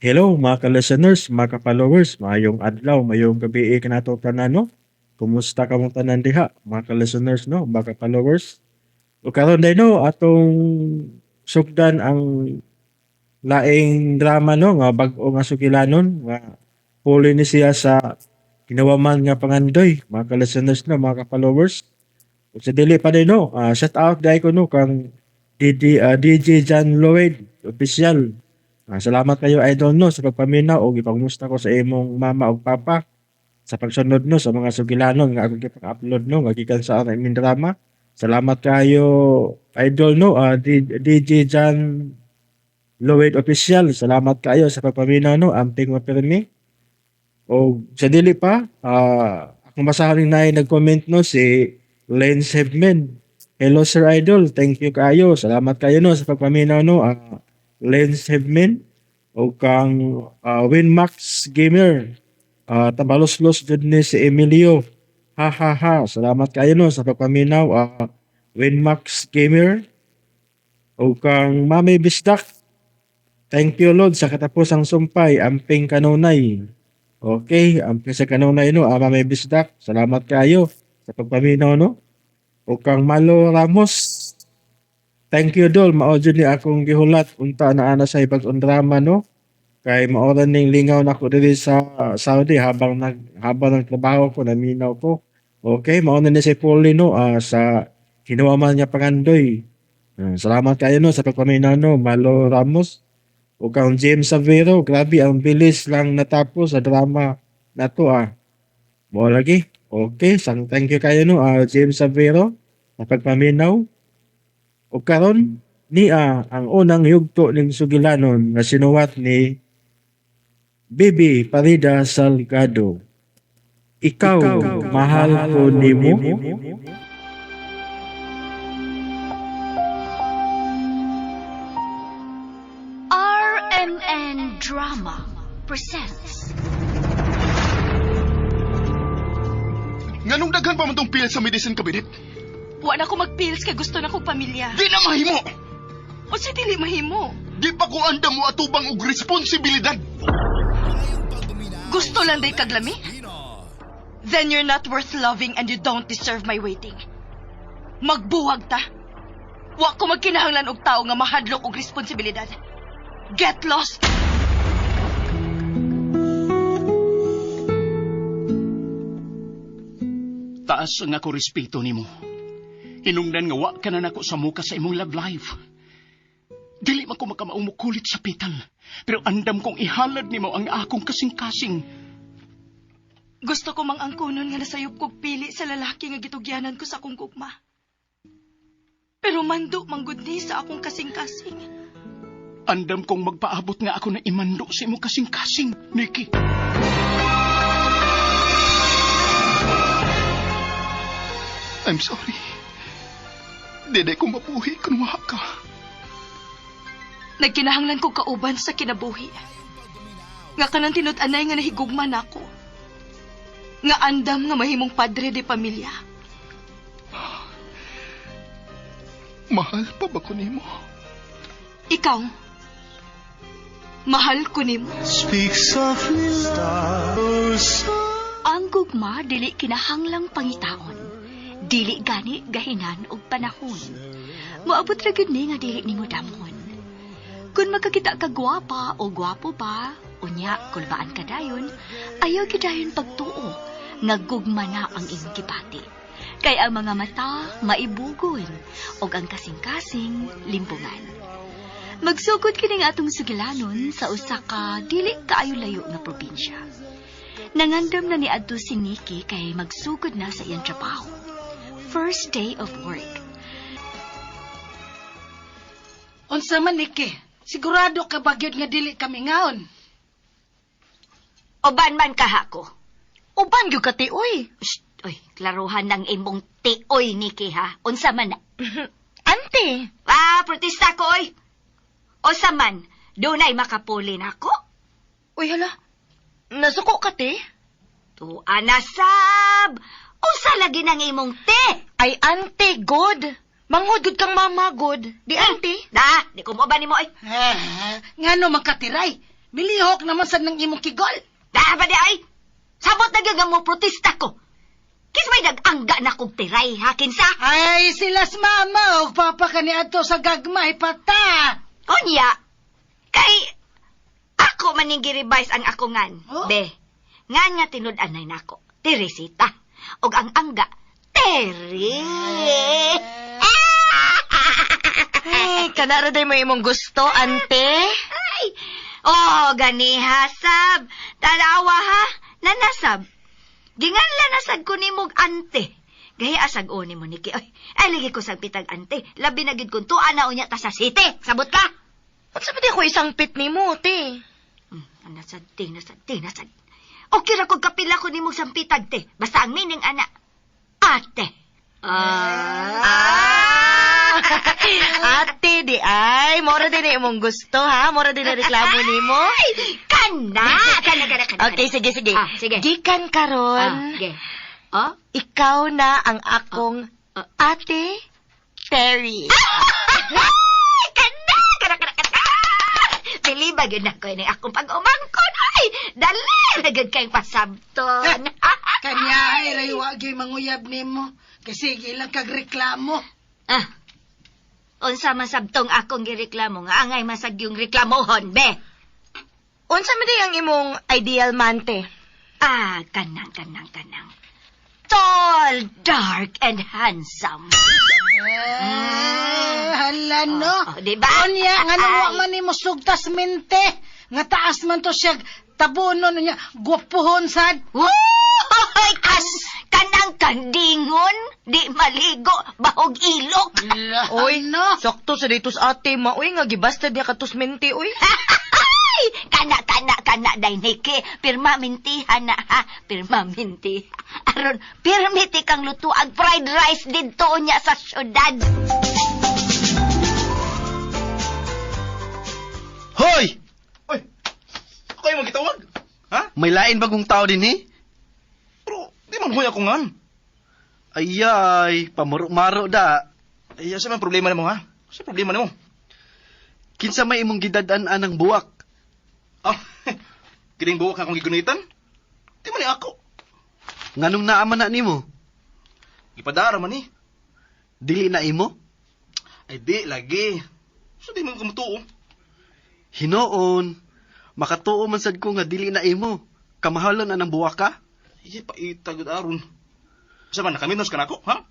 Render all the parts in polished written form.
Hello mga ka-listeners, mga ka-followers, maayong adlaw, maayong gabi kanato tanan, no? Kumusta kamong tanan diha, mga ka-listeners, no, mga ka-followers? O karon day, no, atong sugdan ang laing drama, no, nga bag-o nga sugilanon nga puli ni siya sa Ginawaman nga Pangandoy, mga ka-listeners, no, mga ka-followers. Ug sa dili pa din, no, shout out dai ko, no, kang DJ John Lloyd Official. Salamat kayo, idol, no, sa pagpaminaw og ipangmusta ko sa imong mama ug papa sa pagsunod, no, sa mga sugilanon nga akong gipang-upload, no, nga gikan sa aming drama. Salamat kayo, idol, no, DJ John Lloyd Official. Salamat kayo sa pagpaminaw, no, amping mapirmi. O sa dili pa, akong basahon ni nag-comment, no, si Lance Hebman. Hello sir idol, thank you kayo. Salamat kayo, no, sa pagpaminaw, no, Lance Hebman. O kang Winmax Gamer. Tabaloslos jud ni si Emilio. Ha ha ha. Salamat kayo, no, sa pagpaminaw, Winmax Gamer. O kang Mami Bisdak. Thank you Lord sa katapusang sumpay, amping kanunay. Okay, amping sa kanunay, no, Mami Bisdak. Salamat kayo sa pagpaminaw, no. O kang Malo Ramos. Thank you dol, mao jud ni akong gihulat unta na ana sa ibag-ong drama, no. Kay mao ra ning lingaw nako diri sa Saudi habang nagtrabaho ko, naminaw ko. Okay, mao na ni si Polly, no, sa Hinuwaman nga Pangandoy. Salamat kayo, no, sa pagpaminaw, no, Malo Ramos. O kang James Savero, grabe ang bilis lang natapos sa drama na to ah. Mo lagi. Okay, sang thank you kayo, no, James Savero, sa pagpaminaw. O karon niya ang unang yugto ning sugilanon nga sinuwat ni Bibi Parida Salgado. Ikaw, Mahal Ko Nimo. RMN Drama presents. Nganong daghan pa man tong pills sa medicine cabinet? Wa na ko mag-pills kay gusto na kong pamilya. Di na mahimo! O sa dili mahimo. Di pa ko andam mo atubang og responsibilidad. Gusto lang day kaglami? Then you're not worth loving and you don't deserve my waiting. Magbuwag ta. Wa ko magkinahanglan og tao nga mahadlok og responsibilidad. Get lost! Taas ang ako respeto nimo. Hinungdan nga wa ka na nako sa muka sa imong love life. Dili man ko makamaong mukulit sa pital, pero andam kong ihalad nimo ang akong kasing-kasing. Gusto ko mang angkunon nga nasayop kog pili sa lalaki nga gitugyanan ko sa akong gugma. Pero mando manggod ni sa akong kasing-kasing. Andam kong magpaabot nga ako na imando sa imong kasing-kasing, Nikki. I'm sorry. Dede ko mabuhi kung wa ka. Nagkinahanglan ko kauban sa kinabuhi. Nga kanang tinud-anay nga nahigugma nako. Nga andam nga mahimong padre de pamilya. Mahal pa ba ko nimo? Ikaw, mahal ko nimo. Speak softly, stars. Ang gugma dili kinahanglang pangitaon. Dili gani gahinan og panahon. Moabot ra gyud ni nga dili nimo damhon. Kung magkakita ka gwapa o gwapo pa, unya kulbaan ka dayon, ayaw gyud dayon pagtuo nga gugma na ang imong gibati. Kay ang mga mata maibugon ug ang kasing-kasing limbungan. Magsugod kini nga atong sugilanon sa usa ka dili kaayo layo nga probinsya. Nangandam na ni adto si Nikki kay magsugod na sa iyang trabaho. First day of work. Unsa man, Nikki? Sigurado ka ba gyud nga dili kami ngaon? Uban man kahako. Uban gyud ka ti oy. Shh, oy, klaruhan ng imong tioy, Nikki, ha? Unsa man na? Ante, Ah, protesta ko, oy. Unsa man, dunay makapuli nako. Uy hala. Nasuko ka te? Tuwa na sab. Unsa lagi nang imong te? Ay ante, good. Manghod gud kang mama, good. Di ante. Na, di ko mo ba nimo, oy. Ngano man katiray? Milihok naman sad ng imong kigol. Daa ba di ay? Sabot na gyud nga mo protesta ko. Kis may nag-angga na kong tiray, ha, kinsa? Ay, sila mama og papa kaniadto sa gagmay pata. Unya, kay ako maning girevise ang ako ngan. Oh? Be, ngan nga tinud-anay nako, Teresita. Og ang angga, Terry. Ay, kanara day mo imong gusto, ante. Ay, oh, ganiha, sab. Tanawa, ha? Nanasab. Ginganla nasag ko nimog ante. Gaya asag o ni mo, Niki. Ay, ay, lagi ko sang pitag ante. Labi na gid kung tuwa na unya ta sa city. Sabot ka? Unsa ba di ako isang pit nimo, te? Nasad, te, nasad, te, nasad. Okay ra kog kapila ko nimog sampitag, te. Basta ang meaning, ana, ate. Ah! Ate, di ay. Mora din na imong gusto, ha? Mora din na reklamo nimo. Ay, kana! Kana, kana, kana. Okay, sige, sige. Ah, sige. Gikan karon, Ah, sige. Oh? ikaw na ang akong Ah. ate, Terry. Ay, kana, kana, kana, kana. Pili ba yun ako ini akong pag-umangkon? Ay, dali na gyud kay pasabton. Kanya ay ray wa gyud manguyab nimo. Kasi sige lang kag reklamo. Ah, unsa man sabtong akong gireklamo nga angay masag yung reklamohon, be. Unsa man di ang imong ideal man, te? Ah, kanang, kanang, kanang. Tall, dark, and handsome. Eh, hala no. Oh, oh, di ba? Unya, nga nang wa Ay. man nimo sugtas mente. Nga taas man to siya tabunon niya, gwapuhon sad. Wuy! Kanang kandingon, di maligo, bahog ilok. Oy, no. Sakto sa dito sa ate, ma. Uy, nga gibasta diya katus mente, uy. Ay! Kana, kana, kana, day Niki. Pirma mintiha na, ha? Pirma mintiha. Aron, pirmiti kang lutuag fried rice didto niya sa syudad. Hoy! Oy! Ako yung magitawag. Ha? May lain bagong tao din eh. Pero, di man huy ako ngan. Ayay, pamaro-maro da. Ay, asa man problema nimo ha? Sa problema nimo? Kinsa may imong gidad-an ang buwak. Ah, kining buwak akong gigunitan? Di man ni ako. Nganong naama na nimo? Gipadara man ni. Dili na imo? Ay di lagi. So di man ko mutuo. Hinoon, makatuo man sad ko nga dili na imo. Kamahalon na ng buwak ka? Ay, paita gud aron. Sa man nakaminos ka nako, ha?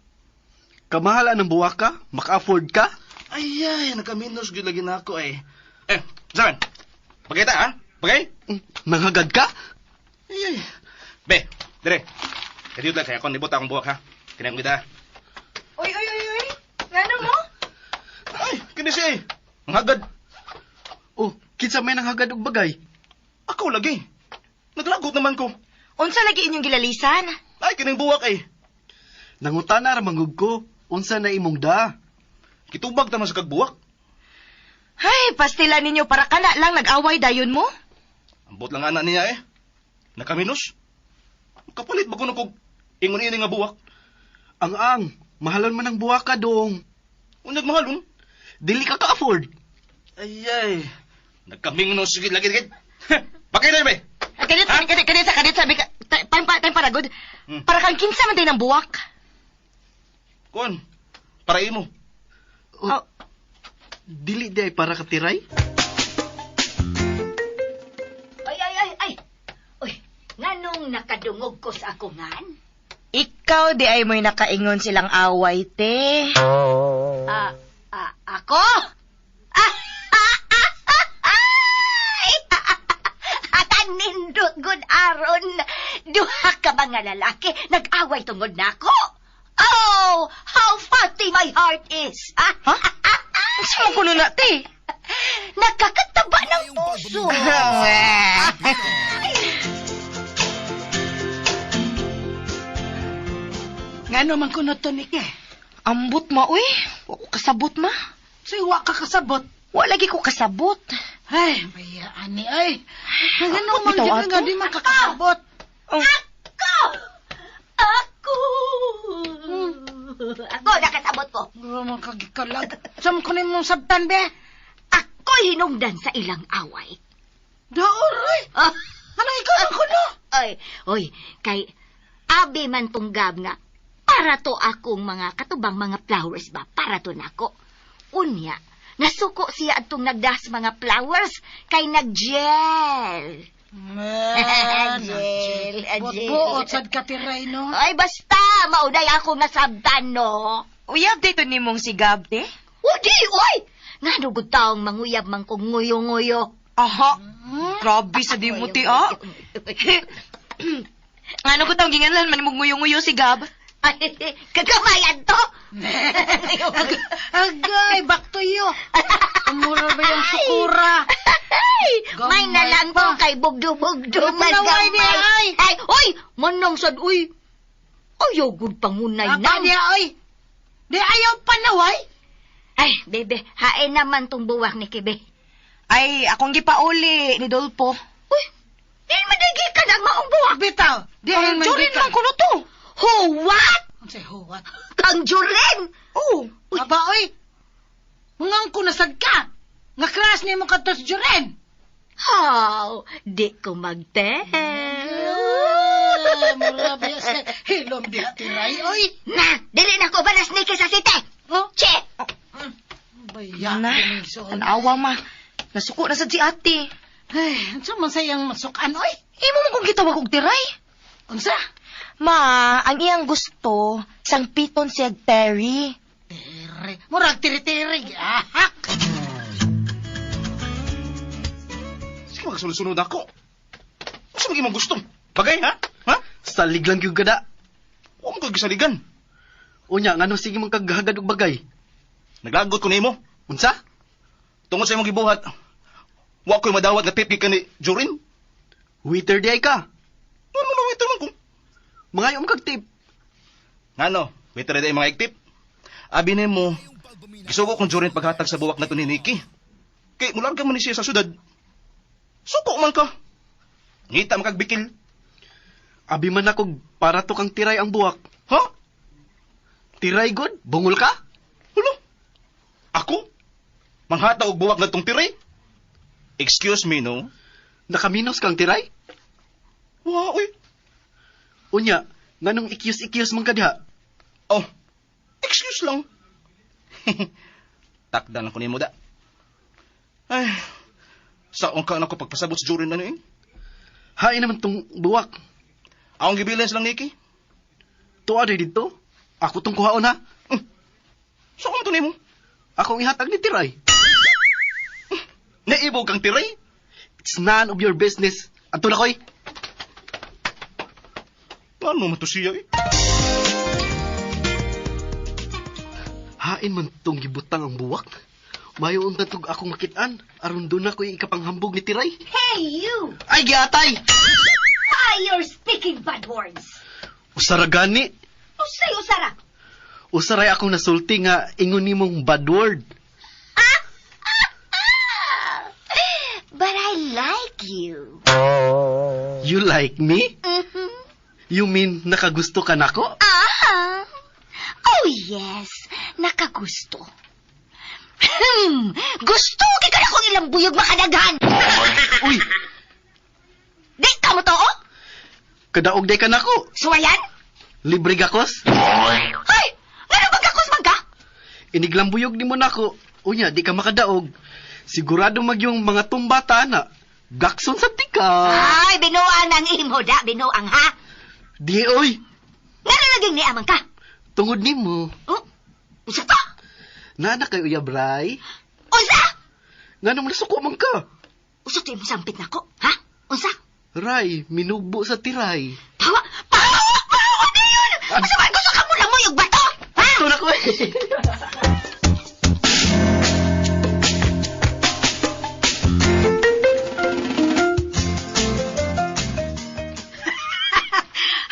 Kamahalan ng buwak ka? Maka-afford ka? Ay, ay, nakaminos gud lagi nako ay. Eh, sa man? Pagay ta, ha? Pagay? Nanghagad ka? Ay, ay. Be, dire. Kadiyot lang kay ako nibot akong buwak ha. Kinang gid. Uy, uy, uy, uy. Ngano mo? Ay, kini siya eh. Ang hagad. Oh, kinsa may nanghagad og bagay? Ako lagi. Naglagot naman ko. Unsa lagi inyong gilalisan? Ay, kining buwak eh. Nangutana ra mangug ko. Unsa na imong da? Kitubag ta man sa kagbuwak. Ay, pastila ninyo para kana lang nag-away dayon mo? Ambot lang ana niya eh. Nakaminos. Kapalit ba kuno kog ingon ini nga buwak? Ang ang, mahalon man ang buwak ka dong. Unyag mahalon. Dili ka ka-afford. Ay ay. Nagkamingnos sige lagi lagi. Bakit na be? Ah, Kadit, kadit, kadit, kadit, sabi ka, time pa, time para good. Para kang kinsa man din ang buwak. Kon. Para imo. Oh, dili di ay para katiray? Ay, ay, ay, ay. Uy, nganong nakadungog ko sa akungan? Ikaw di ay mo'y nakaingon silang away, te. Ah, ah, ako? Ah, ah, ah, ah, ay! Kanindot good aron. Duha ka mga lalaki nag-away tungod nako. Oh, how fatty my heart is. Ha? Unsa man kuno na, te? Nakakataba ng puso. Ngano man kuno to Niki? Ambot ma, uy. Wa ko kasabot ma. So wa ka kasabot. Wa lagi ko kasabot. Ay, maya ani ay. Ngano Ambot man bitaw gyud ato? nga di man ka kasabot. Oh. Ako! Ako! Ako, nakasabot ko. Mura man ka gikalag. Sa man kuno imong sabtan be? Ako'y hinungdan sa ilang away. Daoray! Ah. Ano ikaw ang kuno? Ay, oy, kay abi man tong Gab nga para to akong mga katubang mga flowers ba para to nako. Unya, nasuko siya adtong nagdas mga flowers kay naggel. Man, Angel, Angel. Buot sad ka tiray, no? Ay basta mauday akong nasabtan no. Uyab dito nimong si Gab, te? Udi, oy! Ngano gud taong manguyab man kog nguyo-nguyo. Aha. Grabe sa di mo, te, ah. Ano ko tawag ginganlan man mo nguyo-nguyo si Gab? Ay, kagamayan to. Agay, back to you. Umura ba yung sukura? Ay, may Gamay na lang to pa. kay bugdo-bugdo Ay, man panaway gamay. niya, ay. Ay, oy, manong sad uy. Ayaw gud pangunay Apa na. niya, oy? Di ayaw panaway? Ay, bebe, hain naman tong buwak ni Kibe. Ay, akong gipauli ni Dolpo. Uy, di madagi ka ng maong buwak. Bitaw, di ay man Jurin man kuno to. Ho, what? Unsay huwat? Kang jurin! Oh. Aba, oy. Mangang ko nasad ka. Nga crush ni mo kadto sa Juren. How? Di ko magtell. Ah, mura ba sa hilom diha tiray, oy. Na, dili na ko balas ni sa site. Oh? Che! Baya, Na, kining suon. tanawa ma. Nasuko na sad si ate. Ay, unsa man sayang masukan, oy? Imo man kong gitawag og tiray. Unsa? Ma, ang iyang gusto, sangpiton siya Terry. Tiri. Murag tiri-tiri. Ahak. Sige, magkasunod-sunod ako. Unsa man imong gusto? Bagay, ha? Ha? Salig lang gyud kada. Wa mo kagisaligan. Unya ngano sige man kaghagad og bagay. Naglagot ko nimo. Unsa? Tungod sa imong gibuhat, wa ko'y madawat nga tip gikan ni Jorin. Waiter di ay ka. Ano na waiter man ko? Mangayo man kag tip. Ngano, waiter na mga iktip. Abi nimo, gisugo kong Jorin paghatag sa buwak na to ni Nikki. Kay mularga man ni siya sa syudad. Suko man ka. Ngita man kag bikil. Abi man ako para to kang tiray ang buwak. Ha? Tiray good? Bungol ka? Hulo? Ako? Manghata og buwak na tong tiray? Excuse me, no? Nakaminos kang tiray? Wa, uy. Unya, nganong ikyus-ikyus man ka diha? Oh, excuse lang. Takda lang ko nimo da. Ay, saon ka na ko pagpasabot sa jury na eh. Hain naman tong buwak. Akong gibilin silang Nikki. Tuwa day dito. Ako tong kuhaon ha. Saon to nimo? Akong ihatag ni tiray. Naibog kang tiray? It's none of your business. Anto na koy. Ano man to siya eh? Hain man tong gibutang ang buwak. Mayo unta tog akong makitaan. Aron doon na ko'y ikapanghambog ni tiray. Hey, you! Ay giatay! Why you're speaking bad words? Usara gani. Usay usara. Usaray akong nasulti nga ingon nimong bad word. Ah! Ah! Ah! But I like you. You like me? Mhm. You mean nakagusto ka nako? Ah! Oh, yes. Nakagusto. Gusto kay ka akong ilang buyog makadaghan. Uy, Di ka mo to, oh? kadaog day ka nako. Suwayan? Libre gakos? Ay! Ngano magkakos man ka? Iniglambuyog ni mo nako. Unya, di ka makadaog. Sigurado magyong mga tumba ta na. Gakson sa tika. Ay, binuang ang imo da, binuang ha. Di oy, Ngano naging niamang ka? tungod nimo. Oh? Unsa to? Nana kay uyabray. Unsa? Nganong nasuko man ka? Unsa to imong sampit nako? Ha? Unsa? Ray, minubo sa tiray. Pawa, pawa, pawa na yun! Unsa man gusto ka mo lang mo yung bato? Ha? Ito na ko eh.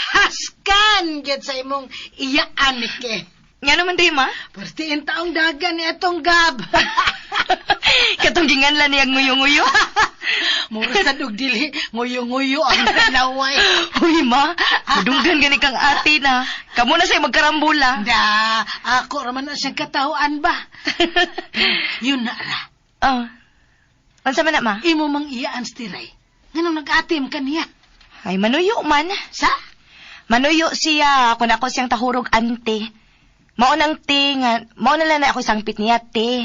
Haskan gyud sa imong iyaan ni ke. Nga naman di, ma? Pertiin taong dagan ni atong gab. Katong ginganlan niya nguyo-nguyo. Mura sa og dili nguyo-nguyo ang tanaway. Uy, ma, madunggan gani kang ate na. Kamo na sa'yo magkarambula. Da, ako raman na siyang katawaan ba? Yun na ra. Ah. Unsa man na, ma? Imo mang iyaan si Tiray. Nganong nag-atim ka niya? Ay, manuyo man. Sa? Manuyo siya kung ako siyang tahurog ante. Mao nang te nga, mao na lang na ako sangpit niya te.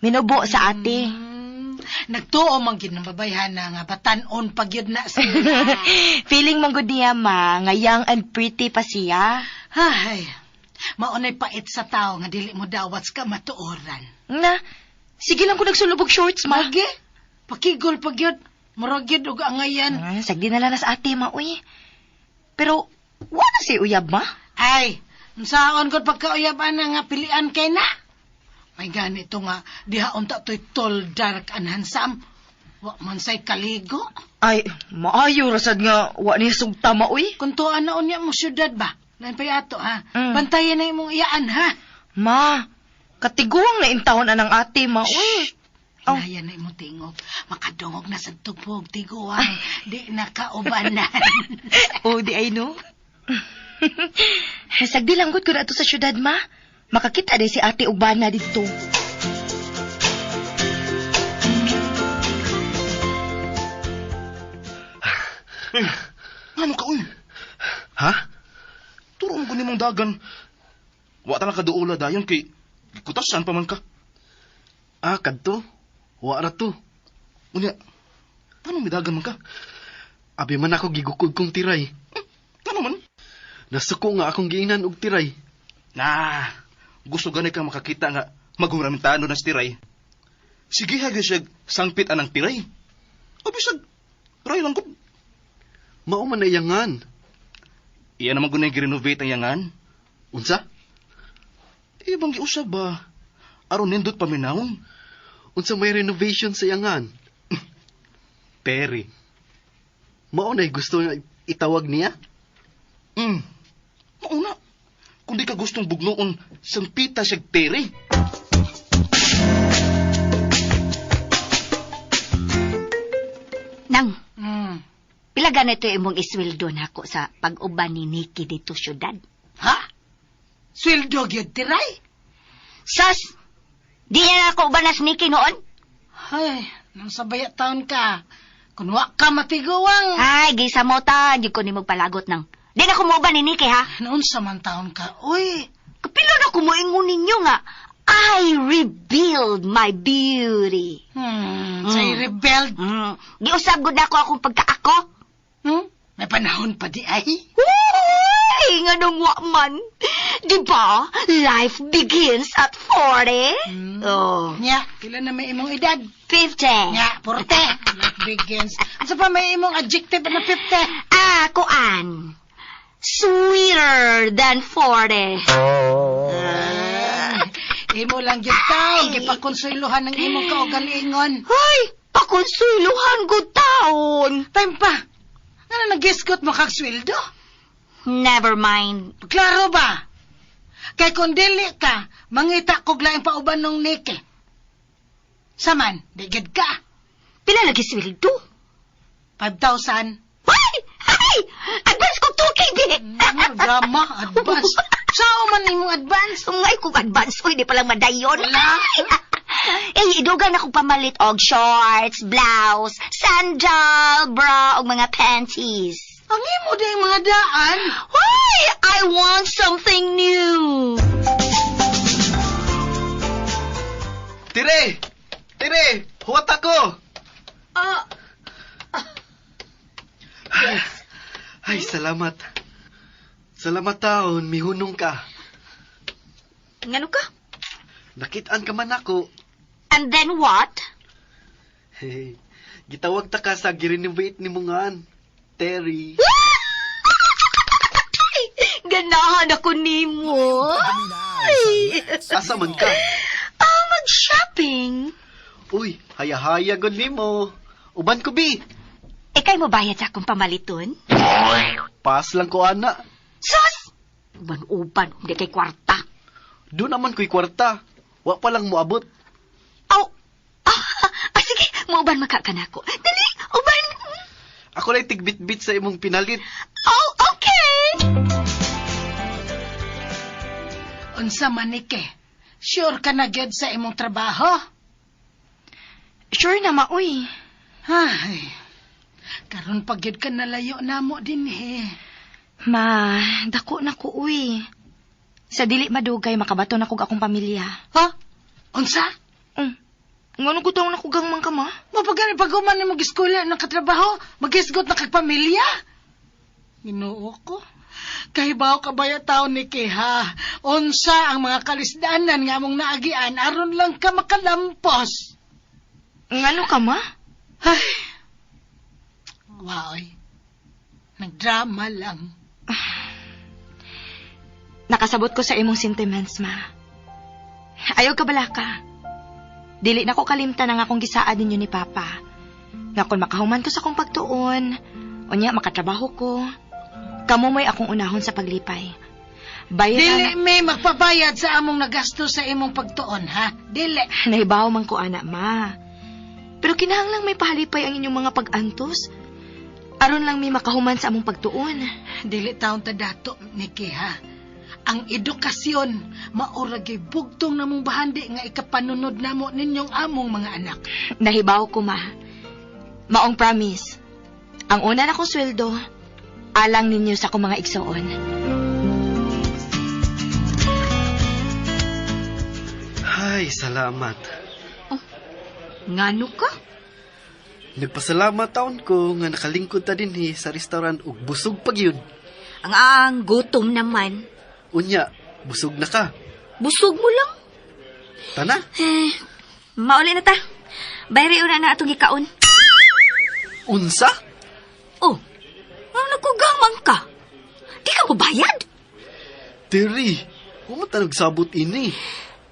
Minubo sa ate. Nagtuo man gid ng babayhan na nga batan-on pag yun na siya. Feeling man gud niya ma, nga young and pretty pa siya. Ay, maunay pait sa tao nga dili mo dawat ka matuoran. Na, sige lang ko nagsulubog shorts ma. Magi, pakigol pag yun. Murag yun og angayan. Ah, sagdi na lang na sa ate ma, uy. Pero, wala si uyab ma. Ay, unsaon gud pagkauyab ana nga pilian kay na. May ganito nga, diha unta to'y tall, dark, and handsome. Wa man say kaligo. Ay, maayo rasad nga wa niya sugta ma, uy. Kung tuan na unya mo syudad ba? Lain pa ato ha. Bantayan na imong iyaan ha. Ma, katiguang na intawon anang ate ma, uy. Oh. Hinaya na imong tingog. Makadungog na sa tugpog, tiguang. Di na kaubanan. Oh, di ay no. Sagdi lang gud ko na ato sa syudad, ma. Makakita din si ate Urbana dito. Ano ka, uy? Ha? Turo mo gani mong dagan. Wa ta lang kaduula dayon kay kutasan pa man ka. Ah, kadto. Wa ra to. Unya, tanong midagan man ka. Abi man ako gigukod kong tiray. Tanong man. Nasuko nga akong giinan og tiray. Na, gusto gani kang makakita nga maguramentano na si tiray. Sige ha siya sangpit anang tiray. O bisag, ray lang ko. Mao man na iyangan. Iya naman gunay girenovate ang yangan. Unsa? Iya bang giusab ba? Aron nindot paminawon. Unsa may renovation sa iyangan? Terry. Mao na gusto nga itawag niya? Mauna. Kung di ka gustong bugnoon, sampita siyag Terry. Nang, pila ganito imong isweldo nako sa pag-uban ni Nikki dito syudad? Ha? Sweldo gyud tiray? Sus! Di na ako uban na si Nikki noon? Ay, nang sabaya taon ka. Kun wa ka matiguang. Ay, gisa mo ta, di ko ni magpalagot nang. Di na kumuuban ni Nikki, ha? Noon sa man taon ka, uy. Kapila na kumuingon ninyo nga, I rebuild my beauty. Say rebelled. Giusab gud nako akong pagkaako. May panahon pa di ay. Uy, nganong wa man. Di ba? Life begins at 40. Oh. Nya, pila na may imong edad? 50. Nya, 40. Life begins. Ano pa may imong adjective na 50? Ah, kuan. Sweeter than 40. Imo lang gyud taon, gipakonsuelohan ng imong kaugalingon. Hoy, pakonsuelohan gud taon. Time pa. Nga na nagisgot mo kag sweldo? Never mind. Klaro ba? Kay kung dili ka, mangita kog laing pauban nung Nike. Saman, di gid ka. Pila lagi sweldo? 5,000. Ay! Ay! Advance ko 2K, di! Drama, advance. Sao man imong advance? Ngay kong advance ko, hindi palang madayon. Wala. Eh, idugan akong pamalit og shorts, blouse, sandal, bra, og mga panties. Ang imo di mga daan. Hoy! I want something new! Tire! Tire! Huwat ako! Ah, Ay, salamat. Salamat taon, mihunong ka. Ngano ka? Nakitaan ka man ako. And then what? Hey, gitawag ta ka sa girenovate ni mungan. Terry. Ay, ganahan ako nimo. Ay. Asa man ka? Ah, mag-shopping. Uy, haya-haya gud nimo. Uban ko bi. Ikay mo bayad sa akong pamaliton? Pass lang ko ana. Sus! Uban-uban, hindi kay kwarta. Doon naman ko'y kwarta. Wa pa lang moabot. Aw! Ah, sige, muuban makakanako. Dali, uban! Ako lay tigbit-bit sa imong pinalit. Oh, okay! Unsa man Nike? Sure ka na gyud sa imong trabaho? Sure na, maoy. Ay, karon pag gyud ka nalayo namo dinhi. Ma, dako na ko, uy. Sa dili madugay, makabato na kog akong pamilya. Ha? Unsa? Ngano ko daw nakugang man ka, ma? Mapagani pag human nimo eskwela nakatrabaho, magisgot na kag pamilya. Ginoo ko. Kahibaw ka baya taon ni Keha. Unsa ang mga kalisdanan nga among naagian aron lang ka makalampos. Ngano ka, ma? Ay. Waoy. Nagdrama lang. Nakasabot ko sa imong sentiments, ma. Ayaw ka balaka. Dili na ko kalimtan ang akong gisaad ninyo ni Papa. Nga kung makahuman ko sa akong pagtuon, unya makatrabaho ko, kamo mo'y akong unahon sa paglipay. Bayad Dili may magpabayad sa among nagasto sa imong pagtuon, ha? Dili. Nahibaw man ko, ana, ma. Pero kinahanglang may pahalipay ang inyong mga pag-antos. Aron lang may makahuman sa among pagtuon. Dili taon ta dato, Nikki, ha? Ang edukasyon, mauragay bugtong namong bahandi nga ikapanunod namo ninyong among mga anak. Nahibaw ko, ma. Maong promise. Ang una na kong sweldo, alang ninyo sa akong mga igsoon. Ay, salamat. Ngano ka? Nagpasalamat taon ko nga nakalingkod ta dinhi sa restaurant ug busog pag yun. Ang gutom naman. Unya, busog na ka. Busog mo lang. Tana, Eh, mauli na ta. Bayri una na atong gikaon. unsa? Oh, ano nagkugamang ka? Di ka mobayad? Terry, wa man ta nagsabot ini.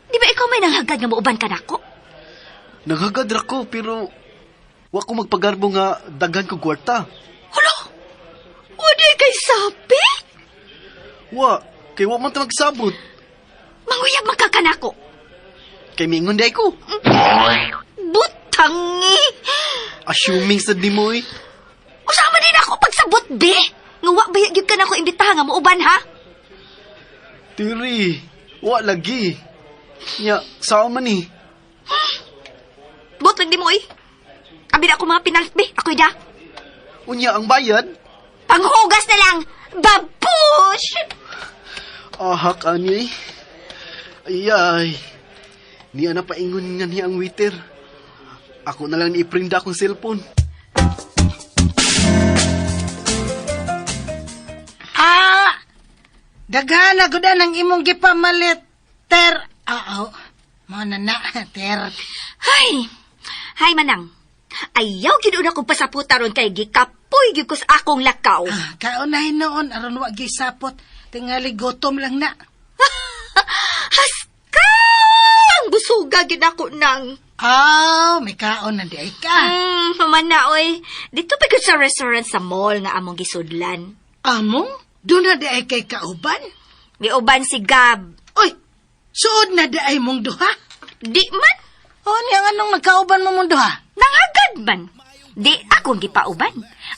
Di ba ikaw may nanghagad nga muuban ka nako? Naghagad ra ko pero wa ko magpagarbo nga daghan kog kwarta. Hala! Wala kay sapi? Wa, kay wa man ta magsabot. Manguyab man ka kanako. Kay mingon day ko. Butangi! Assuming sad nimo eh. Usama din ako pagsabot, be! Nga wa ba gyud ka nako imbitahan nga muuban, ha? Terry, wa lagi. Nya, sao man ni? Bot lang di mo, eh. Abi na ako mga pinalit, be. Ako'y da. Unya ang bayad? Panghugas na lang! Babush! Ahak ani eh. Ayay. Niya na paingon nga niya ang waiter. Ako na lang ni-prinda akong cellphone. Ah! Daghan na gud ang imong gipamalit, ter. Ah, oh. Mo na na, ter. Hay! Hay, manang. Ayaw gid una kong pasaputa ron kay gikapoy gyud ko sa akong lakaw. Ah, kaunahin noon aron wa gisapot. Tingali gutom lang na. Haskang! Busuga gid ako nang. Ah, may kaon na di ay ka. Humana, oy. Dito pa gud sa restaurant sa mall nga among gisudlan. Among? Doon na di ay kay kauban? Miuban si Gab. Oy, suod na di ay mong duha? Di man. O niya anong nagkauban mo mong duha? Nangagad man. Di akong gipauban.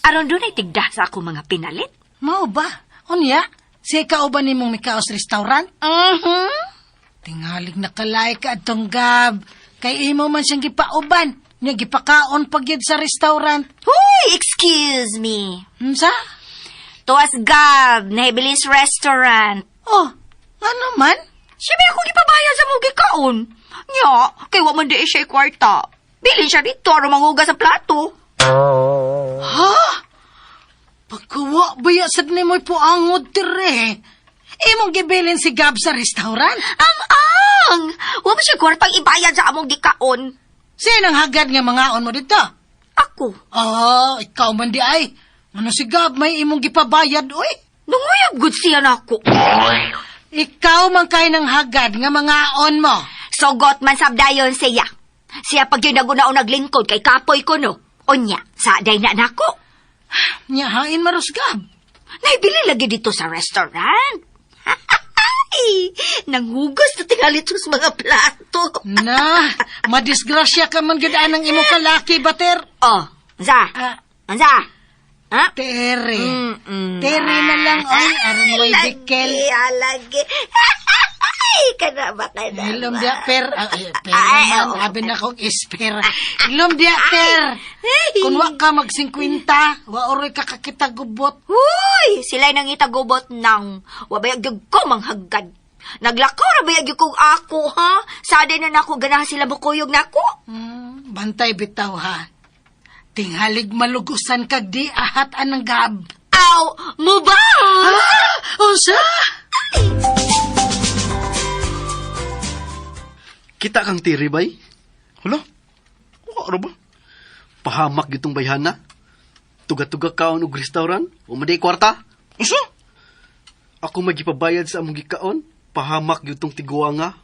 Aron dunay tigda sa akong mga pinalit. Mao ba? Unya, siya kauban nimong mikaos restaurant? Mhm. Tingalig nakalay ka atong Gab. Kay imo man siyang gipauban. Nya gipakaon pag yun sa restaurant. Huy, excuse me. Unsa? Tuas Gab, nahibilis restaurant. Oh, ano man? Siya may ako gipabayad sa mong gikaon. Nya, kay wa man di siya kwarta. Bilin siya dito aron manghugas sa plato. Ha? Pagkuwa ba ya sad nimo'y puangod dire? Imong gibilin si Gab sa restaurant? Ang ang! Wa man siya kwartang ibayad sa among gikaon. Sinang hagad nga mangaon mo dito? Ako. Oh, ikaw man di ay. Ano si Gab may imong gipabayad, oy? Nanguyab gud siya nako. Ikaw man kay ng hagad nga mangaon mo. Sogot man sabdayon siya. Siya pag yun naguna naglingkod kay kapoy ko no. Unya, sa day na nako. Nya hain maros Gab. Naibili lagi dito sa restaurant. Ay, nanghugas na tingali sa mga plato. Na, madisgrasya ka man gid anang imong kalaki, bater. Oh, za. Ah, Ansa? Ha? tere. Mm-mm. Tere na lang, oy. Aron way Lagi, bikel. ah, lagi. Ay, kana ba kana? Ilom diya, per. Ay, per Ay, naman. oo. Abi na kong isper. Ilom diya, per. Ay. Kung wa ka mag 50, wa oroy ka kakita gubot. Huy, sila'y nangita gubot nang wabayag gyud ko manghagad. Naglakaw ra bayag gyud kog ako, ha? Saday na nako ganahan sila mukuyog nako. Bantay bitaw, ha? Tinghalig malugusan kag di ahat anang gab. Aw, mubaw! Ah! Unsa? Kita kang tiri bay? Hala? Wa ra ba? Pahamak gitong bayhana. Tuga-tuga kaon og restaurant, umaday kwarta. Unsa? Ako magipabayad sa among gikaon, pahamak gyud tong tiguanga.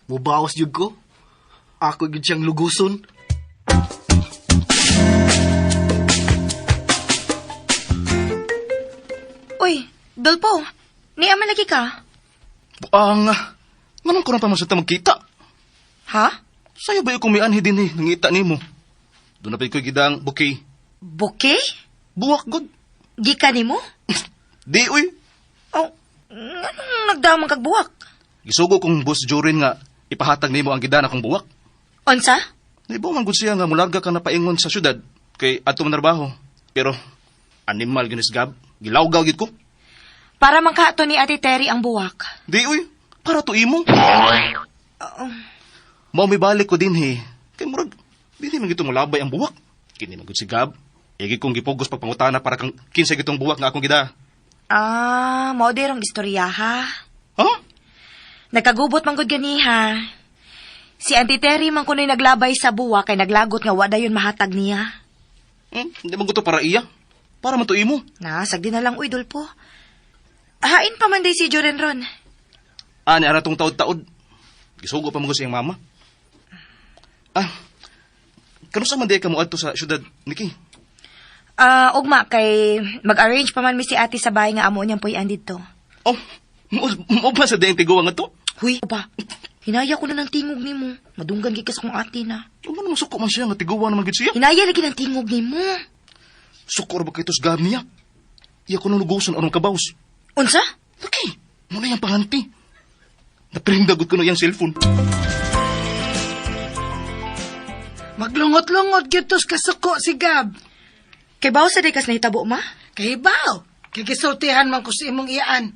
Mubaos gyud ko. Ako gyud siyang luguson. Uy, Dolpo, niya man lagi ka. Buang. Nganong karon pa man sa ta magkita? Ha? Sayo ba yung mianhi din eh, nangita nimo? Doon na pa ko'y gidang bouquet. Bouquet? Buwak god. Gika nimo? Di uy. Oh, nganong nagdamang kag buwak? Gisugo kong boss Jorin nga ipahatag nimo ang gidan akong buwak. Unsa? Naibaw man gud siya nga mularga ka na paingon sa syudad kay adto man trabaho. Pero animal ginis gab, gilawgaw gid ko. Para man ka ni Ate Terry ang buwak. Di uy, para to imo. Mao mibalik ko din he. Kay murag dili man gito molabay ang buwak. Kini man gud si Gab. Igi kong gipugos pagpangutana para kang kinsa gitong buwak nga akong gida. Ah, mao dirong istorya ha. Ha? Nagkagubot man gud ganiha. Si Auntie Terry man kuno'y naglabay sa buwak kay naglagot nga wa dayon mahatag niya. Di man gud to para iya. Para man to imo. Na, sagdi na lang uy, Dolpo. Hain pa man day si Joren ron. Ani ara tong taod-taod. Gisugo pa man gud sa iyang mama. Ah. Kanusa man di ka moadto sa syudad, Nikki? Ah, ugma kay mag-arrange pa man mi si ate sa bahay nga amo niyang puy-an didto. Oh, mo ba sa dayang tiguang nga to? Huy, pa. Hinaya ko na ng tingog nimo. Madunggan gid kas kong ate na. Ano naman suko man siya nga tiguang naman gid siya? Hinaya lagi ng tingog nimo. Suko ra ba kay tos gab niya? Iya ko nung luguson anong kabaws. Unsa? Laki, muna yung panganti. Naprindagot ko na iyang cellphone. Maglungot-lungot gyud tos kasuko si Gab. Kay bawo sa day kas nahitabo ma? Kay baw, kay gisultihan man ko sa imong iyaan.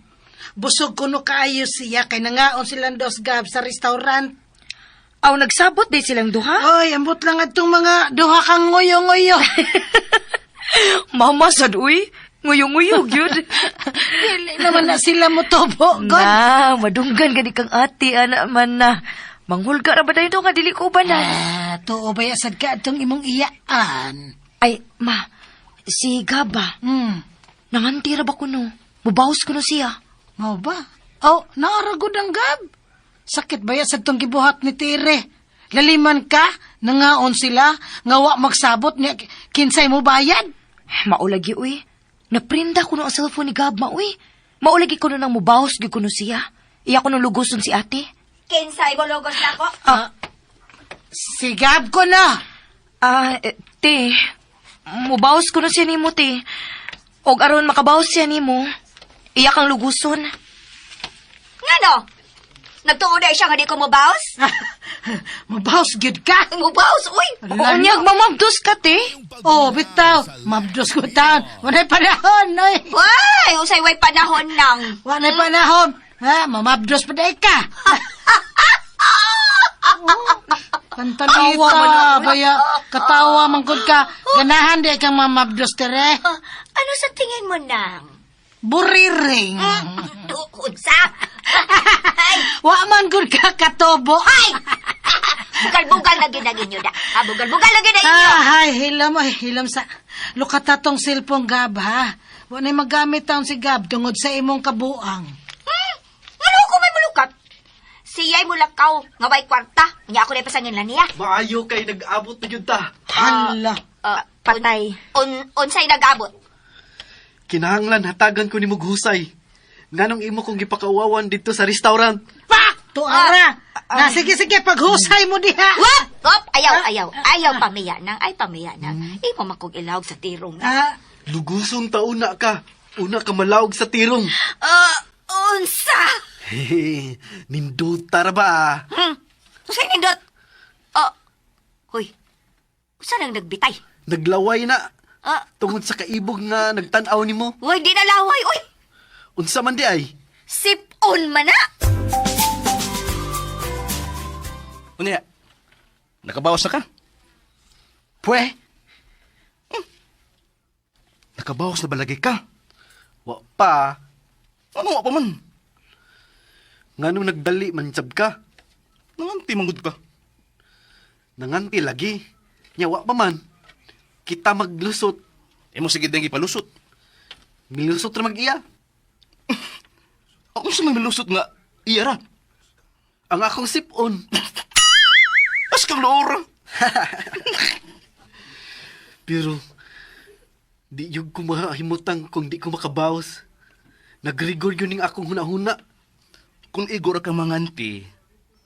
Busog kuno kaayo siya kay nangaon silang dos Gab sa restaurant. Aw nagsabot day silang duha. Oy, ambot lang atong mga duha kang nguyo-nguyo. Mama sad uy. Nguyong-nguyog yun. Dili naman na sila motubo, God. Na, madunggan gani kang ate ana man na. Manghulga ra ba dayon to nga dili ko banan? Ah, tuo ba ya sad ka atong imong iyaan? Ay, ma, si Gaba, nangantira ba kuno? Mubawas kuno siya. Mao ba? Oh, naara gud ang Gab. Sakit ba ya sad tong gibuhat ni Tere? Laliman ka, nangaon sila, nga wa magsabot niya, kinsay mo bayad? Maulagi uy. Naprinda kuno ang cellphone ni Gab, ma uy. Maulagi kuno nang mubawas gyud kuno siya. Iya kuno lugoson si ate. Kinsay mo logos nako? Ah, si Gab ko na. Ah, te, mubawas kuno siya nimo, te. Og aron makabawas siya nimo, iya kang luguson. Ngano? Nagtuo na siya nga di ko mobaos? Mabawas gyud ka. Mobaos, uy! Oo, niya, mamabdos ka, te. Oh, bitaw, mabdos ko taon. Walay panahon, oy. Way, usay way panahon nang. Walay panahon. Ha, mamabdos pa dai ka. Pantanita, baya, katawa man gud ka. Ganahan di kang mamabdos tere. Ano sa tingin mo nang? Buriring. Unsa? Ay, Wa man gud ka katubo. ay! Bugal-bugal na ginagin nyo da. Ah, bugal-bugal na ginagin nyo. Ah, hay, hilam, ay, hilam sa... Lukata tong cellphone, Gab, ha? Wa na'y magamit taon si Gab tungod sa imong kabuang. Ano ko may mulukat? Siya'y mulakaw, nga way kwarta. Nya ako na pasangin lang niya. Maayo kay nag-abot na gyud ta. Hala. Patay. Unsay nag-abot? Kinahanglan hatagan ko nimo husay. Nganong imo kong gipakauwawan dito sa restaurant? Pak! Tuara! Na, sige, sige, paghusay mo diha. Wop! Wop! Ayaw, ayaw. Ayaw pamiya nang. Ay, pamiya nang. Imo makog ilawag sa tirong. Ah, Luguson ta una ka. Una ka malawg sa tirong. Unsa? Ninduta ra ba? Unsay nindot? Oh. Hoy. Usa nang nagbitay? Naglaway na. Ah, Tungod sa kaibog nga nagtan-aw nimo. uy, di na laway, uy. Unsa man di ay? Sip-on man na. Unya, nakabawas na ka? Pwe, Nakabawas na balagay ka? wa pa. Ano wa pa man? Nganong nagdali man sab ka? Nanganti manggod ka. Nanganti lagi. Nya wa pa man. Kita maglusot. Imo sige dang ipalusot. Milusot ra mag-iya. Ako sa may milusot nga, iya ra. Ang akong sipon. As kang loora. Pero di yun ko mahimutang kung di ko makabawas. Nagrigor yun ning akong hunahuna. Kung igor ka manganti,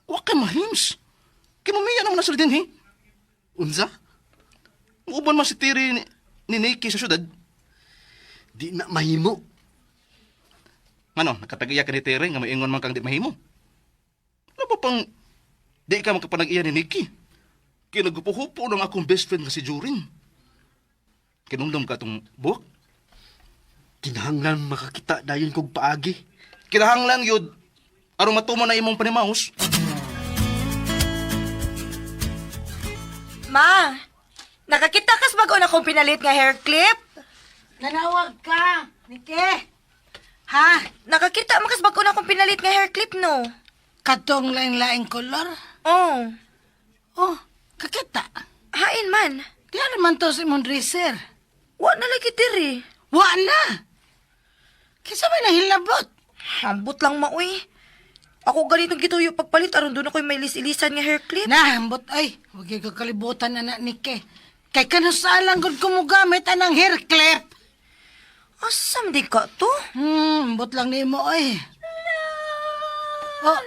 wa ka mahims. Kay mamiya naman na sila din, he. Unsa? Uban man si Tiri ni Nikki sa syudad. Di na mahimo. Ano, nakatagiya ka ni Tere nga maingon man kang di mahimo. Ano ba pang di ka makapanag-iya ni Nikki? Kinagupo-hupo ng akong best friend nga si Jurin. Kinumdum ka itong buwak. Kinahanglan makakita dayon kog paagi. Kinahanglan yun, aron matuman na imong panimaos. Ma, nakakita kas bago na akong pinalit nga hair clip? Nanawag ka, Nike. Ha? Nakakita man kas bago na akong pinalit nga hair clip, no? Katong laing-laing kolor? Oh, Oh, kakita. hain man. Di man to sa imong dresser. Wa na lagi diri. Wa na. Kinsa may nahilabot? Ambot lang maoy. Ako ganitong gituyo pagpalit aron doon ako'y may lis-ilisan nga hair clip. Na, ambot ay. Huwag yung kakalibutan na na, Nike. Kay kanusalang gud ko mo gamit anang hair clip. Asam di ka to? Ambot lang nimo ay. Oh.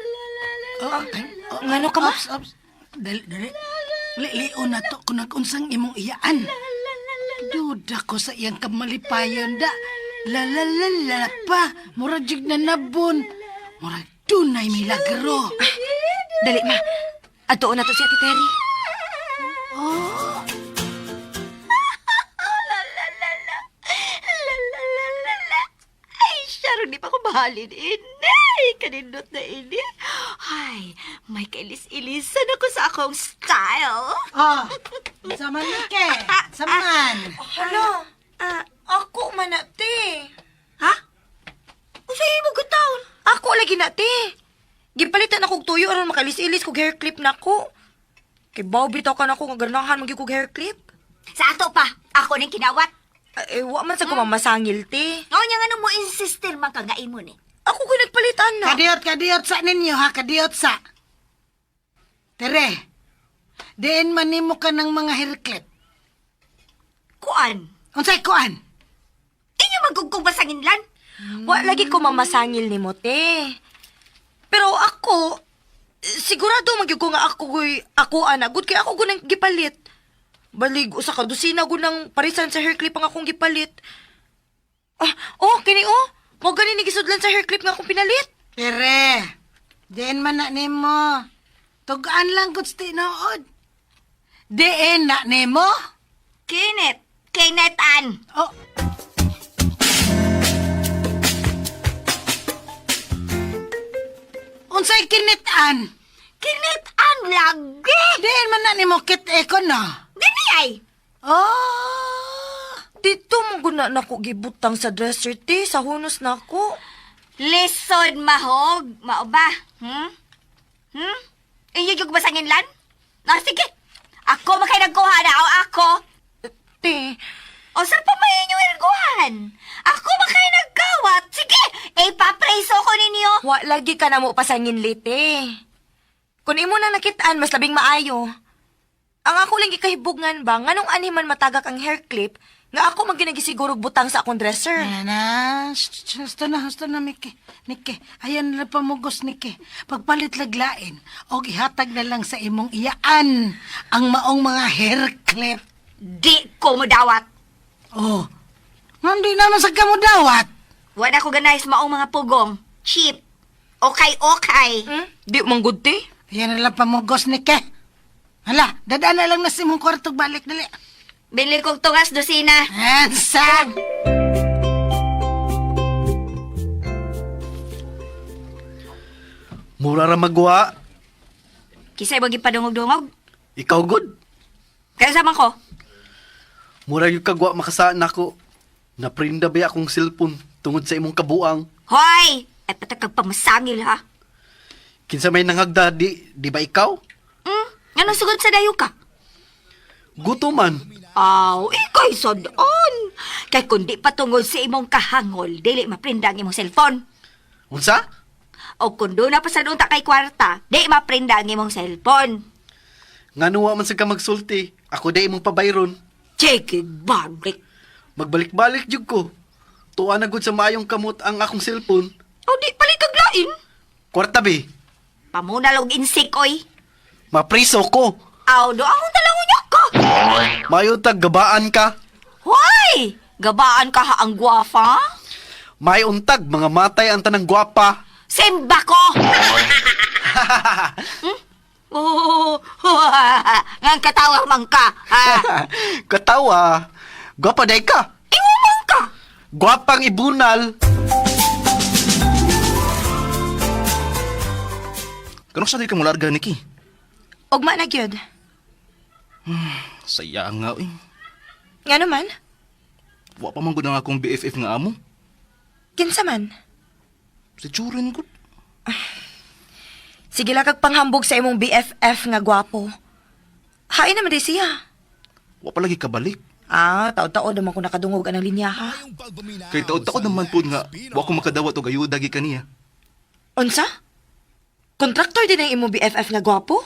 Oh, ay, oh, Ngano ka ma? Ops, ops. Dali, dali. Lilion na to kung nagunsang imong iyaan. Duda ko sa iyang kamalipayon da. La la la la pa. Murag jig na nabon. Murag dunay milagro. Dali ma. Adtuon na to si Ate Terry. Oh. La la la la la. Ay, Sharon, di pa ko bahalin ini. Kanindot na ini. Ay, may kailis-ilisan ako sa akong style. Oh. Sama Nike. Saman. Hala. Ako man na, te. Ha? Usa imo gutaon? Ako lagi na, te. Gipalitan ako og tuyo aron makalis-ilis kog hair clip nako. Kay baw bitaw ka nako nga ganahan man gyud kog hair clip. Sa ato pa, ako ning kinawat. Eh, wa man sa ko mamasangil, te. Ngao niya nga mo insister man ka nga imo ni. Ako ko nagpalitan na. Kadiyot, kadiyot sa ninyo ha, kadiyot sa. Tere, diin man nimo ka ng mga hair clip. Kuan. Unsay kuan? Inyo magugkong basanginlan. Wa lagi ko mamasangil nimo, te. Pero ako, sigurado man gyud ko nga ako goy ako ana gud kay ako gud nang gipalit. Balig usa ka dosina gud nang parisan sa hair clip ang akong gipalit. Ah, oh, kini oh. Mo gani ni gisudlan sa hair clip nga akong pinalit. Tere, diin man na nimo. Tugaan lang gud sa tinuod. Diin na nimo? Kenneth. Kenneth Ann. Oh. Unsay kinitan? Kenneth Ann lagi. Diin man na nimo kit eko no. Dini ay. Oh. Dito mo gud na nako gibutang sa dresser, te, sa hunos nako. Lisod mahog. Mao ba? Inyo yung basanginlan? Ah, sige. Ako makay nagkuha na. O ako. Te, O saan pa may inyo nagkuhan? Ako makay nagkawat. Sige. Ipapreso ko ninyo. wa lagi ka na mo pasangin lite. Kung imo na nakitaan, mas labing maayo. Ang ako lang gikahibugnan ba, nganong animan matagak ang hair clip, nga ako man ginagisiguro butang sa akong dresser. Ayan na, husto na, husto na, Miki. Niki, ayan na pamugos, Niki. Pagpalit laglain, og ihatag na lang sa imong iyaan ang maong mga hair clip. Di ko mo dawat. Oh, hindi naman sa kamudawat. Wala ko ganay sa maong mga pugong. Cheap. Okay, okay. Di man gud te. Yan na lang pamugos ni Ke. Hala, dadaan na lang na si mong kwarto balik dali. Bili kog tungas dosina. Handsome! Mura ra magwa. Kisay mo gipadungog-dungog? Ikaw good. Kaya sama ko. Mura yung kagwa makasaan nako. Naprinda ba akong cellphone tungod sa imong kabuang. Hoy! Ay patag kag pamasangil ha. Kinsa may nangagda di ba ikaw? Anong sugod sa dayo ka? Gutuman. Aw, ikay sadon. Kay kundi pa tungod sa imong kahangol, dili maprinda ang imong cellphone. Unsa? O kung doon na pa sa ta kay kwarta, di maprinda ang imong cellphone. Ngano wa man sa ka magsulti? Ako di imong pabayron. Chiki, balik. Magbalik-balik jud ko. Tuwa na gud sa maayong kamot ang akong cellphone. O di palit kag lain. Kwarta be. Pamunalog insik, oy. Mapriso ko. Aw, do akong talangon niya ka. Mayo tag gabaan ka. Hoy! Gabaan ka ha ang guwafa? May untag mga matay ang tanang gwapa. Simba ko! Hmm? Oh, ngang katawa man ka. Ha? Katawa. Gwapa day ka. Ingo man ka. Gwapang ibunal. Kano sa di ka mularga, Nikki? Ugma na gyud. Saya nga, eh. Nga naman? Wa pa man gud ang akong BFF nga amo. Kinsa man? Si Juren gud. Sige lang kag panghambog sa imong BFF nga gwapo. Hain naman di siya. Wa pa lagi kabalik. Ah, taod-taod naman ko nakadungog anang linya ha. Kay taod-taod naman pud nga wa ko makadawat og ayuda gikan niya. Unsa? Kontraktor din ang imong BFF nga gwapo?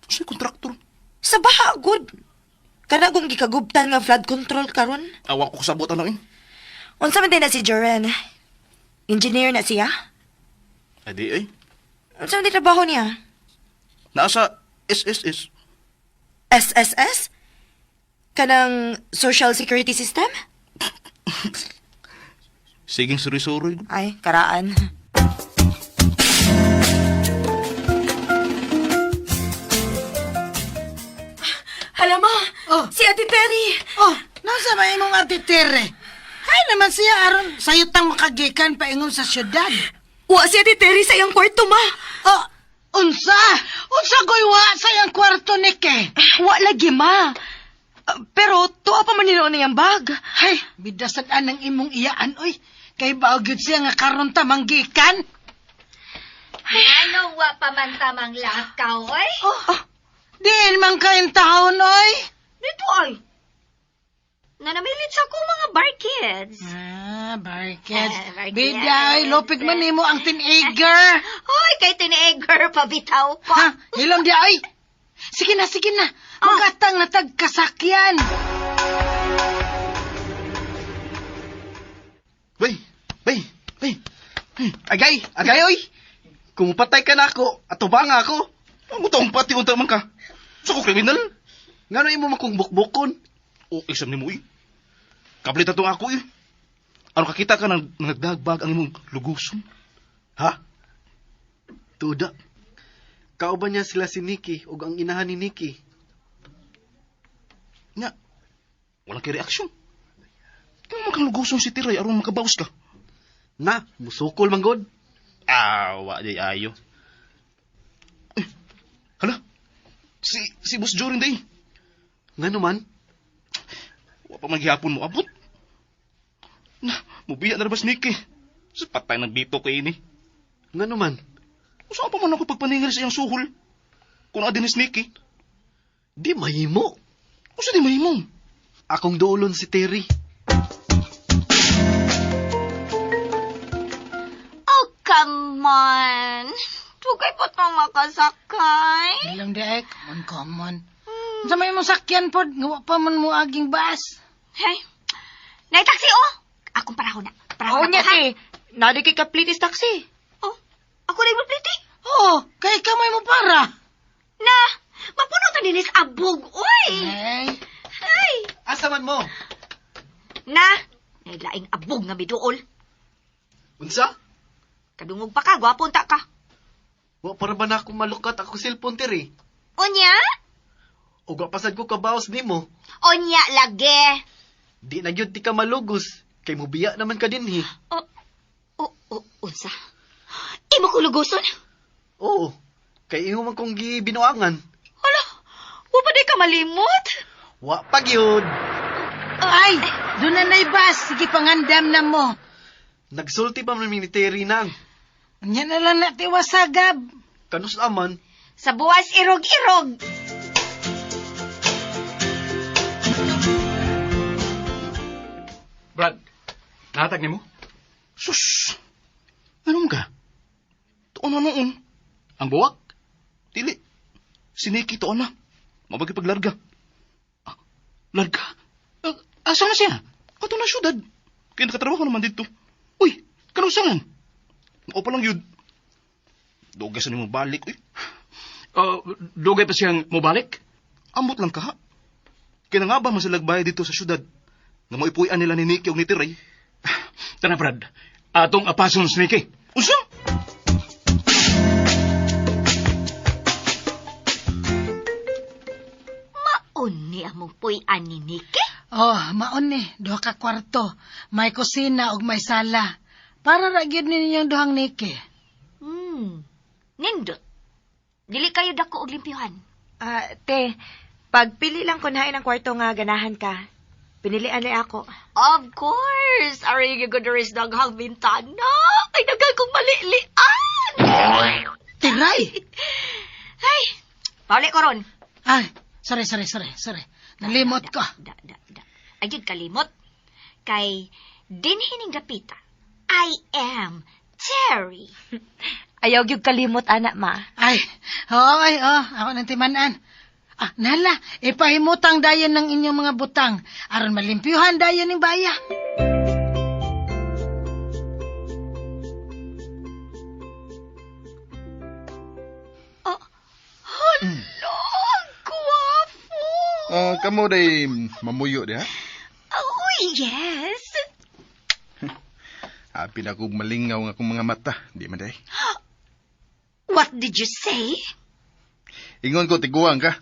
Siya kontraktor. Sa baha, good. Kana kung gikagubtan nga flood control karon. Awa ko kasabot ano eh. Unsa man din na si Joren? Engineer na siya? Adi ay. Unsa man din trabaho niya? Naa sa SSS. SSS? Kanang Social Security System? Siging suri-suri. Ay, karaan. Hala ma, Oh. si Ate Terry. Oh, nasa ba imong Ate Tere? Hay naman siya aron sayo tang makagikan paingon sa syudad. Wa si Ate Terry sa iyang kwarto ma. Oh, unsa? Unsa goy wa sa iyang kwarto ni Ke? Wa lagi ma. Pero tuwa pa man nila ang iyang bag. Hay, bidasad ang imong iyaan oy. Kay baog gyud siya nga karon ta manggikan. Ano wa pa man tamang lakaw, oy? Oh, diin man kayin taon oy. Dito ay. Nanamilit sa akong mga bar kids. Ah, barked. Ah, barked. Bida, oy, lupig man nimo ang teenager. Hoy, kay teenager pabitaw pa. Ha, hilom di ay. Sige na, sige na. Magatang na tagkasakyan. Bay, bay, bay. Agay, agay oy. Kung patay ka na ako, atubang ako. Ang taong pati unta man ka. Sa ko kriminal. Ngano imo makong bukbukon? O isam nimo eh. Kablit na tong ako eh. Ano kakita ka nang nagdagbag ang imong luguson? Ha? Tuda. Kauban niya sila si Nikki ug ang inahan ni Nikki. Nga, walang kay reaksyon. Kaya man kang luguson si Tiray aron makabawas ka. Na, musukol man god. Awa, di ayo. Eh, hala. Si Boss Jorin day. Ngano man? Wa pa maghihapon mo abot. Na, mubiya na rabas Nikki. Sa patay nagbito kay ini. Ngano man? Usa pa man ako pagpaningil sa iyang suhol. Kung adin ni Nikki. Di mahimo. Usa di mahimo. Akong duolon si Terry. Oh, come on. Tugay pa tong makasakay. Hilom di ay, come on, come on. Unsa may imong sakyan pod, nga wa pa man mo aging bus. Hey, nay taxi oh. Akong parahon na. Parahon Oo na niya ko, ha? te. Nadi kay kaplitis taxi. Oh, ako rin mo pliti. Oh, kay kamay mo para. Na, mapuno ta dinis abog, oy. Ay, Ay, Asa man mo? na, nay laing abog nga miduol. Unsa? Kadungog pa ka, gwapo unta ka. Wa para ba na ako malukat ako cellphone tiri? Unya? Ug wa pasad ko kabaos nimo. Unya lagi. Di na gyud ti ka malugos kay mubiya naman ka dinhi. Oh, oh, oh, unsa? Imo ko luguson? Oo. Kay imo man kong gibinuangan. Hala, wa pa di ka malimot? Wa pa gyud. Ay, doon na na'y bus. Sige, pangandam na mo. Nagsulti pa man mi ni Terry nang. Unya na lang na tiwasa, Gab. Kanus aman. Sa buwas irog-irog. Brad, nahatag nimo? Sus! Anong ka? Tuon na noon. Ang buwak? Dili. Si Nikki tuon na. Mabagipaglarga. Larga? Asa na siya? Kato na syudad. Kaya nakatrabaho naman dito. Uy, kanusangan? O pa lang yun. Dugay sa nimo balik, uy. Dugay pa siyang mobalik? Amot lang ka, ha? Kaya nga ba masilagbayad dito sa syudad? Nga maipuyan nila ni Nikki o ni Tiray. Tana, Brad. Atong apason si Nikki. Unsa? Maon ni among puy-an ni Nikki? Oh, maon ni, duha ka kwarto. May kusina ug may sala. Para ra gyud ninyong duhang Nikki. Nindot. Dili kayo dako og limpyuhan. Te, pagpili lang kunhain ang kwarto nga ganahan ka. Pinilian ni ako. Of course! Aray yung good risk daghang bintana. Ay, daghan kong malilian! Tiray! Ay, pauli ko ron. Ay, sorry. Nalimot ko. Da, da, da. Ay, kalimot. Kay dinhining dapita, I am Terry. Ayaw gyud kalimot, anak ma. Ay, oo, ay, oh, ako nang timanan. Ah, nala, ipahimutang dayon ng inyong mga butang. Aron malimpyuhan dayon ng baya. Oh, hala, ang gwapo! Kamo day mamuyo diha. Oh, yes. Apil ako malingaw nga akong mga mata, di man day. What did you say? Ingon ko tiguang ka.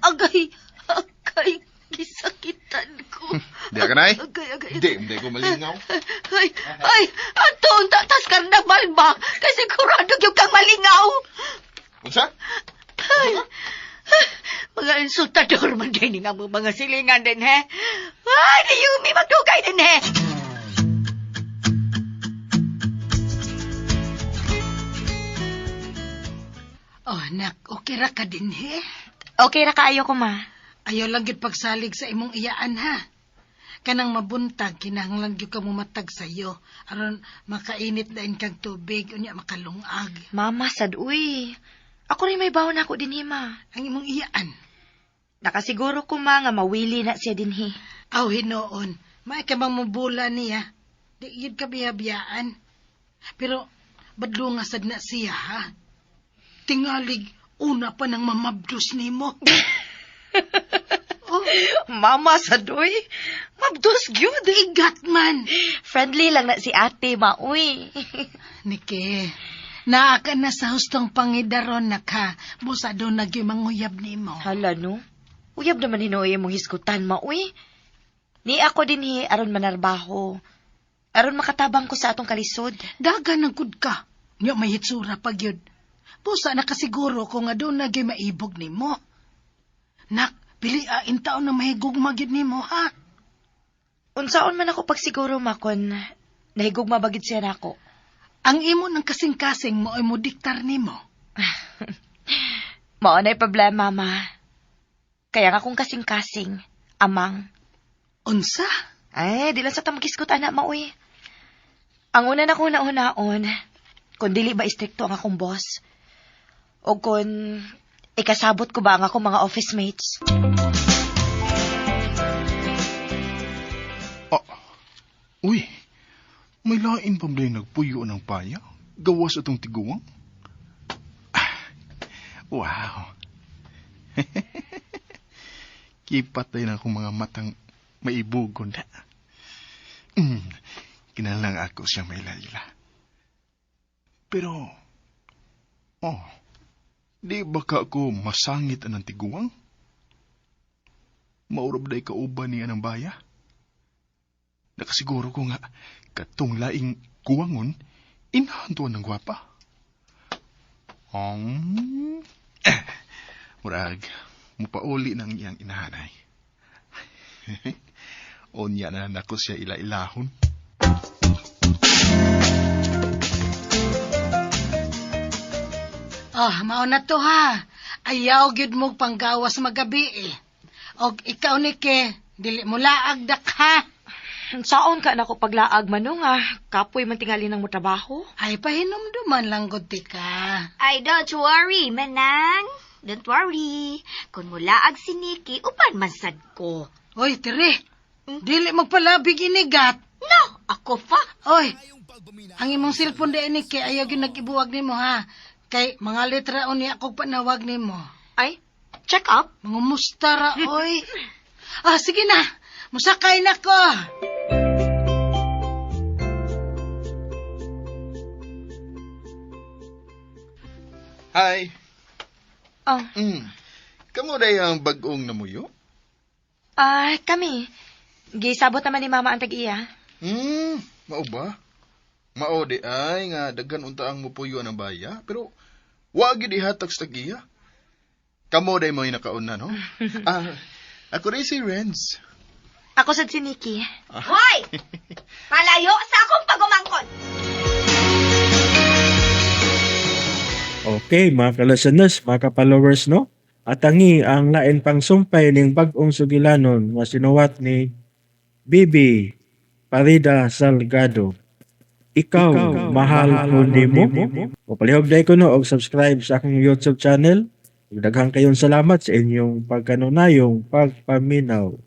Agay, agay, gisakitan ko. Di ka nay? Agay, agay. Di ko malingaw. Ay, ay, ato, tas karnabal ba? Kasi sigurado yung kang malingaw. Unsa? Ay, mga insultador man din nga mo mga silingan din, he? Ay, di yumi magdugay din, he? Oh, nak, okay ra ka din, he? Okay ra kaayo ko, ma. Ayaw lang gyud pagsalig sa imong iyaan, ha? Kanang mabuntag, kinahanglan gyud ka mumatag sayo. Aron makainit dain kag tubig, unya makalungag. Mama, sad, uy. Ako rin may bawon ako dinhi, ma. Ang imong iyaan. Nakasiguro ko, ma, nga mawili na siya dinhi. Aw, hinoon. May ka bang mubula niya? Di yun ka biyabiyaan. Pero, badlo nga sad na siya, ha? Tingalig, una pa nang mamabdos nimo. Oh. Mama, sad, uy. Mabdos gyud. Igat man. Friendly lang na si ate, ma, uy. Niki, naa ka na sa hustong pangidaron na ka. Busa doon nagyumanguyab nimo. Hala, no? Uyab naman hinuoy mong hisgutan, ma, uy. Ni ako dinhi aron manarbaho. Aron makatabang ko sa atong kalisod. Daga ng kud ka. Nya may hitsura pag yun. Busa nakasiguro ko nga doon nagyay maibog nimo. Nak, pili a intaon na mahigugma gyud nimo, ha? Unsaon man ako pagsiguro, ma, kon nahigugma ba gyud siya nako? Ang imo ng kasing-kasing mo ay mo diktar nimo. Mao na'y problema, ma. Kaya nga kung kasing-kasing, amang. Unsa? Ay, di lang sa tamagiskot, anak, maoy. Ang una na kong nauna-on, kung dili ba istrikto ang akong boss, o kung ikasabot ko ba ang akong mga office mates. Ah, uy, may lain pa ba yung nagpuyo ng paya? Gawas atong tiguang? Ah, wow. Kipatay na akong mga matang maibugon na. Kinalang ako siya may layla. Pero, oh, di ba ka ako masangit anang tiguang? Maurab day kauban niya ng baya? Nakasiguro ko nga, katong laing kuwangon, inahantuan ng gwapa. Murag, mupauli ng iyang inahanay. Onya na nako siya ila-ilahon. Oh, mao na to ha. Ayaw gyud mo panggawas magabi eh. Og ikaw Niki, dili mo laag dak ha. Saon ka nako paglaag manong ah, kapoy man tingali nang mo trabaho. Ay pahinumduman lang gud ti ka. Ay, don't worry, Manang. Don't worry. Kung mulaag si Nikki, upan man sad ko. Oy, tiri. Dili magpalabig inigat. No, ako pa. Oy, ang imong cellphone di Niki ayaw gyud nag-ibuwag nimo ha. Kay mga letra unya kog panawag nimo. Ay, check up. Mangumusta ra, oy. Ah, sige na. Musakay na ko. Hi. Oh, Kamu day ang bag-ong namuyo? ah, kami. Gisabot naman ni Mama ang tag-iya. Mao ba? Mao di ay nga daghan unta ang mupuyo ang baya, pero wa gyud ihatag sa tag-iya. Kamo day mo nakauna, no? Ah, ako rin si Renz. Ako sad si Nikki. Hoy! Palayo sa akong pagumangkon! Okay, mga ka-listeners, mga ka-followers, no? Atangi ang lain pang sumpay ning bag-ong sugilanon nga sinuwat ni Bibi Parida Salgado. Ikaw, mahal ko nimo. O palihog dai ko no og subscribe sa akong YouTube channel. Daghang kayong salamat sa inyong pagkanunayong pagpaminaw.